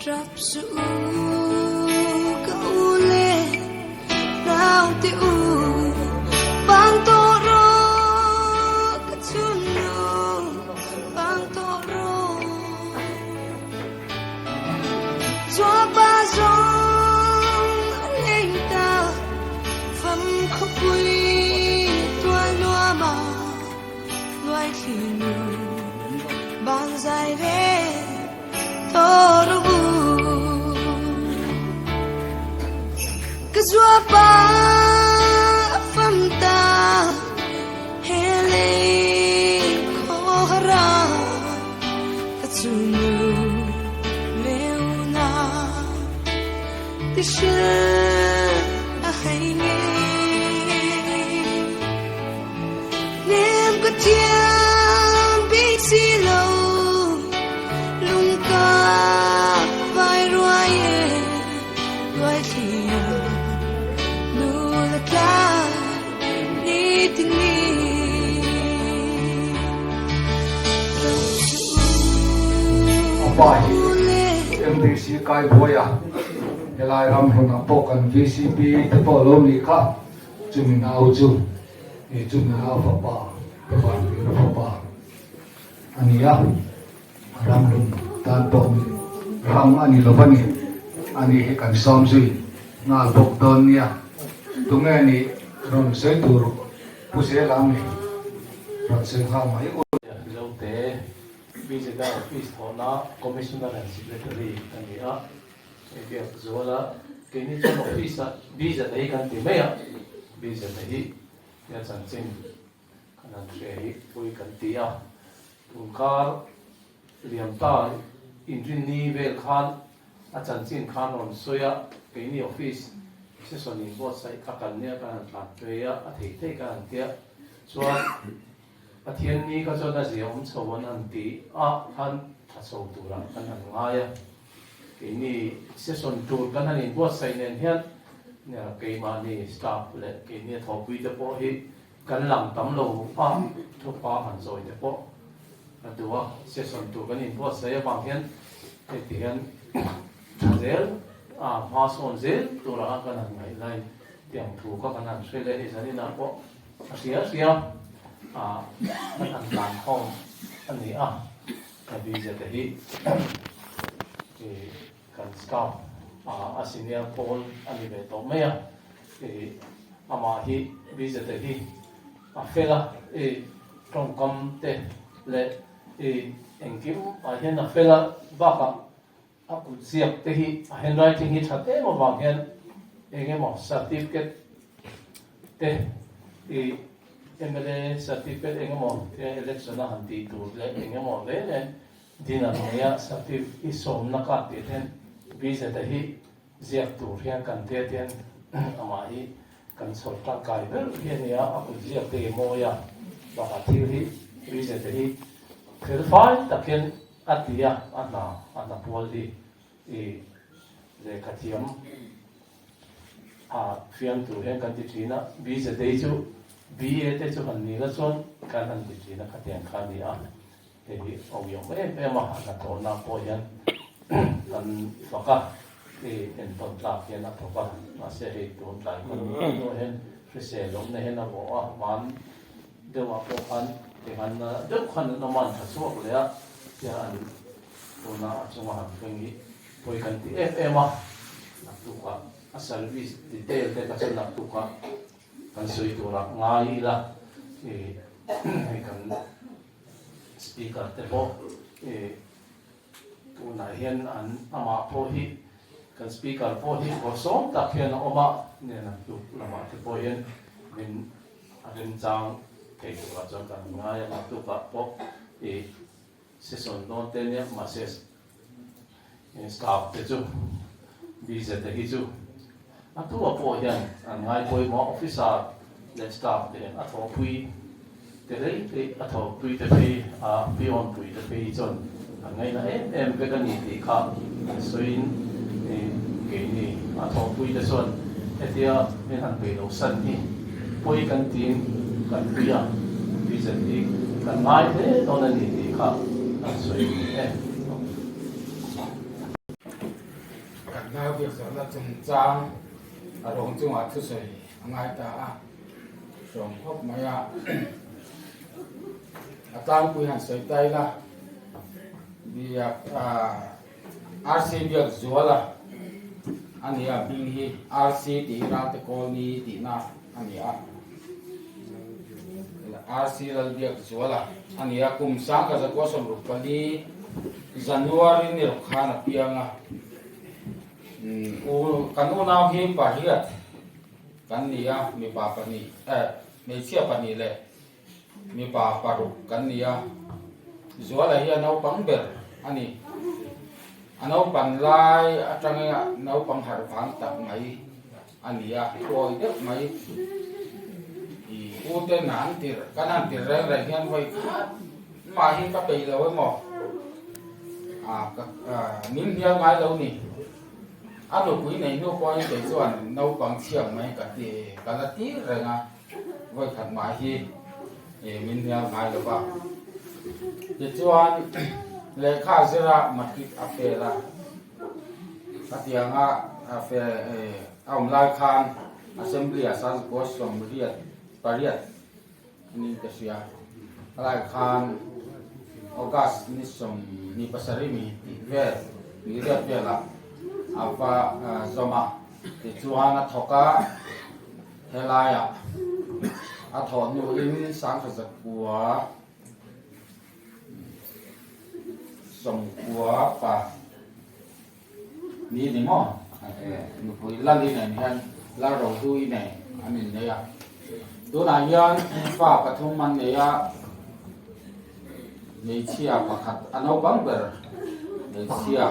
Trap suh u ka u le naute u bang tawh rawh ka chhunnu bang tawh rawh Zuapa zawng a leng ta fam khawpui tual nuama Luaithli nu bang zai ve Ka zuapa a fam ta he lei khawhara ka chunu leuna ti hril a hei nge Nem ka thiam bik si lo lung ka vai ruai e ruai thlia nu la tla ni tin ni Apa hi MDC kai buai a helai ram hlunah pawh kan VCP te pawh lo nih kha chumi nau chu Hei chu nula fapa ka vantir fapa a ni a, ramhlun tan pawh ni ram a ni lo va ni, a ni hi kan sawm zui nghal bawk dawn nia, tunge nih rawn sawi tur Pu Zela ni rawn sawi nghal mai u. Zote BZR Office thawhna Commissioner and Secretary a ni a, hei biak zuala keini chuan office ah BZA hi kan ti mai a, BZA hi nia chanchin kan han hria hi pui kan ti a, tunkar liam ta inrinni vel khan a chanchin khan rawn sawi a, keini office session in buatsaih kha kan nia kan han tlan phei a, a thei thei kan han tia chuan Pathian ni kha chuan a zia awm chho an han ti a khan tha chho turah kan han ngai a, keini session tur kan han inbuatsaih nen hian keimahni staff leh keini a thawhpui te pawh hi kan lang tam lo a, thupa han zawi te pawh a duh a, session tur kan inbuatsaih avang hian hei ti hian tha zel a hma sawn zel turah kan han ngaih lai tiang thu kha kan han hre leh hi zaninah pawh A hria hria a kan han tlan khawm a ni a, ka visa te hi kan staff a senior pawl a ni ve tawh mai a, amah hi visa te hi a fel a, tawngkam te leh engkim ah hian a fel a bakah a kut ziak te hi a handwriting hi that em avang hian eng emaw certificate te i mla certificate eng emaw te election a han tih tur leh eng emaw ve leh dinner nei a certificate i sawmna card tih hian visa te hi ziak tur hian kan te te hian amah hi kan chhawr tangkai ber hi a nia a kut ziak te hi mawi a bakah thil hi visa te hi fel fai tak hian A ti a, a hna, a hna pual hi i lehkha thiam a fiam tur hian kan ti thin a, BZA chu BA te chu han ni la chuan kan han ti thin a, khatiang kha a ni a, hei hi awihawm em em a, a hnathawhna pawh hian kan fak a, i entawn tlak hian a thawk a, mahse hei tun tlai kan hnuah hian hrisel awmna hian a vawh a, van Deuhah pawh khan tihan deuh khan an awm a, an tha chhuak leh a, tia an tuna a chunga han thleng hi pawi kan ti em em a, naktukah a service detail te kha chu naktukah kan sawi turah ngai ila ih hei kan speaker te pawh ih tunah hian an amah pawh hi kan speaker pawh hi bawrhsawm tak hian a awm a, nia naktuk lamah te pawh hian min A remchang thei turah chuan kan ngai a, naktukah pawh i session dawn te nia, mahse staff te chu BZ te hi chu a tua pawh hian an ngai pawimawh a, officer leh staff te a thawhpui te rei rei a thawhpui te phei a peon pui te phei chuan an ngaihna em em vek a ni tih kha sawiin keini a thawhpui te chuan hetia min han peih loh san hi pawi kan tiin kan pui a, reason hi kan ngai hle dawn a ni tih kha an sawi ni e. Lalbiakzawhna chungchang a rawng chungah thusawi a ngai ta a, hrawm khawp mai a. A tlangpui han sawi ta ila, Biak RC Biakzuala a ni a, hming hi RC tih hi Ralte Kawlni tihna a ni a. RC Lalbiakzuala a ni a, kum 1964 January ni rawk khan a piang a. U kan unau hi pariat kan ni a, mipa pahnih eh hmeichhia pahnih leh mipa paruk kan ni a. Zuala hi a naupang ber a ni. A naupan lai atanga naupang harh vang tak mai a ni a, kawi deuh mai. I u ten an tirh, kan han tirh reng reng hian vawi khat mah hi ka peih lo emaw a ka min hnial ngai lo ni. A nupui nei hnu pawhin kei chuan naupang chhiak mai ka ti ka la tir reng a, vawi khat mah hi min hnial ngai lo va. Tichuan lehkha zira matric a fail a. Khatianga a fe a awm lai khan Assembly ah Sanzukua sawmriat pariat niin ka hria. Khalai khan August ni sawmhnih pasarih mi tih vel ni riat velah a va zawm a. Tichuan a thawk a, helaiah a thawh hnuin Sangkhazakua Sawmkua pa ni ni maw nupui lal i nen hian lal rohlu i nei an innei a tunah hian fa pathum an nei a hmeichhia pakhat a naupang ber hmeichhia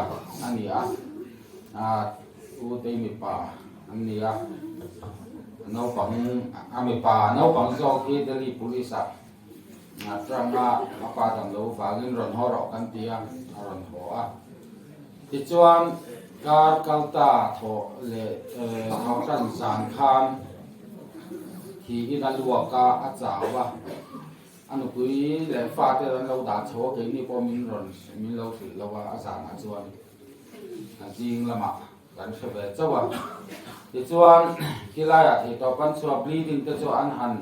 a ni a u te mipa an ni a naupang a mipa naupang zawk hi Delhi police ah Atanga a pa dam lo vangin rawn haw rawh kan ti a, a rawn haw a. Tichuan kar kal ta thawh leh thawh tan zan khan thiin a luak a, a chau a. A nupui leh fate an lo dah chho a, keini pawh min rawn min lo hrilh lo a, a zanah chuan a zing lamah kan hre ve chauh a. Tichuan khilaiah theihtawp an chhuah bleeding te chu an han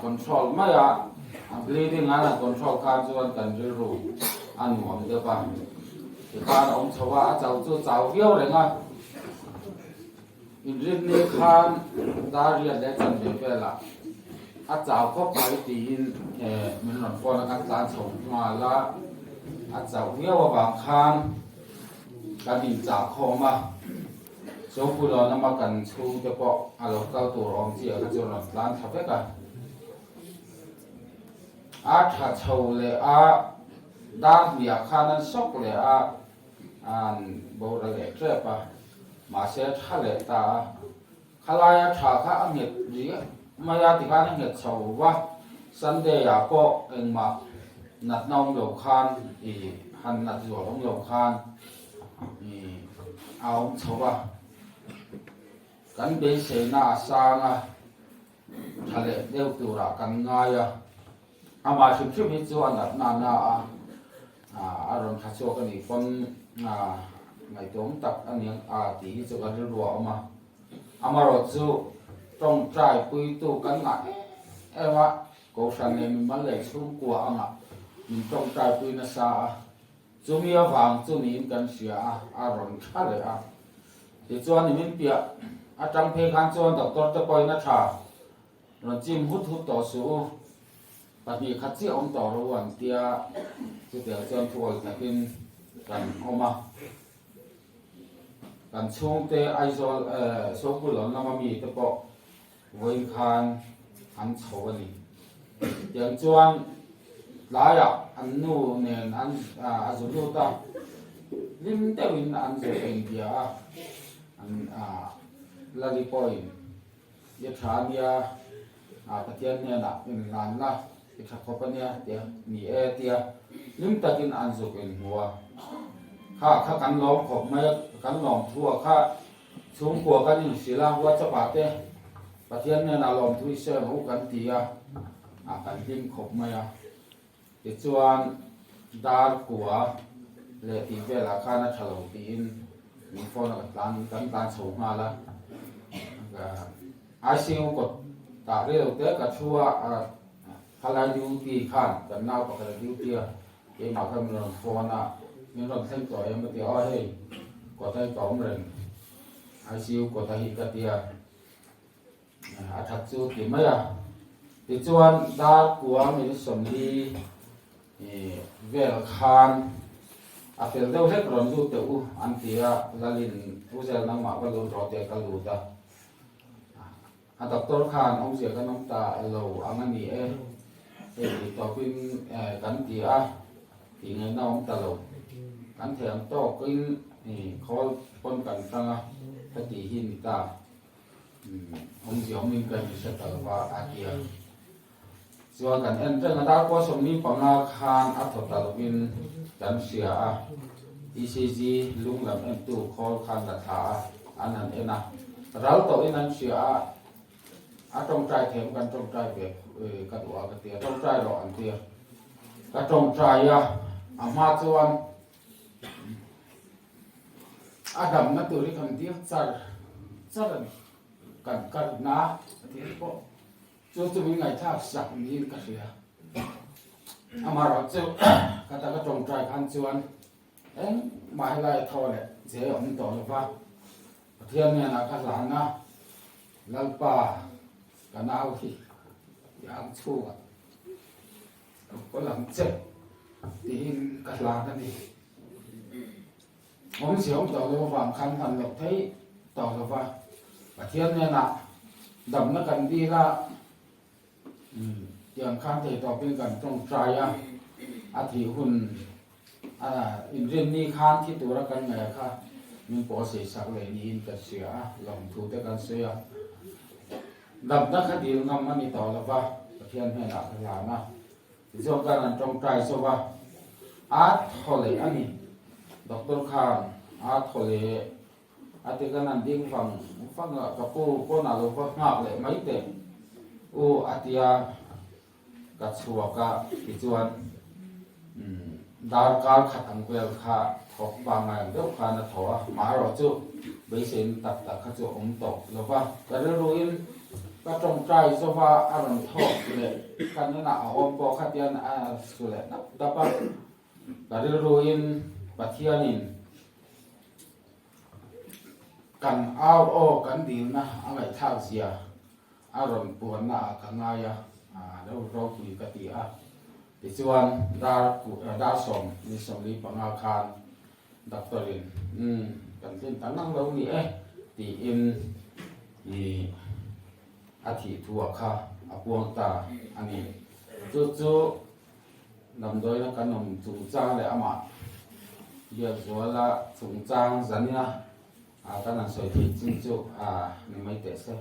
control mai a, a bleeding an han control khan chuan kan rilru a nuam deuh a. Tikhan a awm chho a, a chau chu chau viau reng a. Inrinni khan dar riat leh chanve velah a chau khawp mai tiin min rawn phone a, kan tlan chho nghal a, a chauh viau avang khan kan inchah khawm a, Chawngpuilawn lama kan chhungte pawh a lo kal tur awm chi ah kha chuan rawn tlan thla vek a, a tha chho leh a, dar hniah khan an sawk leh a, an boral leh tep a, mahse tha leh ta a, khalaia tha kha a nghet rih mai a tikhan a nghet chho va, Sunday ah pawh engmah natna awm lo khan ih han nat zual awm lo khan ih a awm chho va, kan beiseina a sang a, tha leh deuh turah kan ngai a. Amah hrim hrim hi chu a natna a na a, a rawn tha chhuak a nih pawn ngaihtuahawm tak a ni a tih hi chu ka rilru a awm a. Amaherawh chu tawngtai puitu kan ngah em em a, Kohhran leh mimal leh chhungkua angah min tawngtai pui nasa a, chumi avang chu niin kan hria a, a rawn tha leh a. Tichuan nimin piah atang phei khan chuan doctor te pawhin a tha. Rawn chim hut hut tawh suh u, pahnih khat chiah awm tawh rawh u an tia, chutiang chuan thuawi takin kan awm a. Kan chhungte Aizawl Sopulawn lama mite pawh vawiin khan an chho a ni. Tiang chuan tlaiah an nu nen an a zu lut a, hlim deuhin an zu inbia a, an Lali pawhin I tha a nia, Pathian hnenah inhlan la, i tha khawp a nia tia ni e tia hlim takin an zuk inhmu a. Kha kha kan lawm khawp mai a, kan lawm thu a kha chhungkua kan inhrilh a, WhatsApp ah te Pathian hnenah lawmthu i sawi ang u kan ti a, kan hlim khawp mai a. Tichuan dar kua leh tih velah khan a tha lo tiin Min phone a ka tlan kan tlan chho nghal a. ICU kawt tah rei lo te ka thu a, khalai duty khan kan nau pakhat a duty a, keimah khan min rawn phone a, min rawn thleng tawh em a ti a, aw hei kawt a hi ka awm reng ICU kawt a hi ka ti a, a that chu ti mai a. Tichuan dar kua min 40 vel khan a fel deuh hlek rawn lut teh u an ti a, Lalin u zel nangmah va lut rawh teh ka lut a. A doctor khan awmzia kan awm ta lo ang a ni e, hei tih tawpin kan ti a, tih ngaihna awm ta lo. Kan thei ang tawkin khawl pawn kan tang a, heti hi ni ta, awmzia awmin ka inhre ta lo va a ti a. Chuan kan en reng a, dar pawh 45 khan a thaw ta lovin kan hria a, ECG lung lam entu khawl khan la thla a, an han en a, ral tawhin an hria a, a tawngtai them kan tawngtai ve ka duh a ka ti a, tawngtai rawh an ti a, ka tawngtai a, a hma chuan a damna tur hi kan dil char char a ni, kan karna a thil pawh. Chu chu min ngaihthlak sak niin ka hria. Amaherawh chu ka taka tawngtai khan chuan engmah helai thaw leh che a awm tawh lo va, Pathian hnenah ka hlan a, Lalpa ka nau hi i ang chhungah ka kawl ang che tiin ka hlan a ni. Awmzia awm tawh lo avang khan hman loh theih tawh lo va, Pathian hnenah damna kan dil a, tiang khan thei tawpin kan tawngtai a, a thih hun a inrinni khan thi tura kan ngaih kha min pawh seisak leh niin ka hria a, lawmthu te kan sawi a, damna kha dil ngam a ni tawh lo va, Pathian hnenah ka hlan a. Tichuan kan an tawngtai zo va, a thaw leh a ni. Doctor khan a thaw leh a ti kan an ding vang vang a, ka pu pawn a lo va nghak leh mai teh u a ti a, ka chhuak a tichuan darkar khat ang vel kha thawk pangngai ang deuh khan a thaw a, maherawhchu beiseina tak tak kha chu a awm tawh lo va, ka rilruin Ka tawngtai zova a rawn thawk leh kan inah a awm pawh khatian a su leh dap dap a, ka rilruin Pathianin kan au aw kan dilna a ngaihthlak zia a rawn puanna ah ka ngai a, a lo ropui ka ti a. Tichuan dar dar 10 ni 45 khan Doctor in, Umm, kan tlin ta ngang lo ni e, tiin i a thih thuah kha a puang ta a ni. Chu chu damdawiina kan awm chungchang leh amah Biakzuala chungchang zanina kan han sawi theih chin chu a ni mai teh se.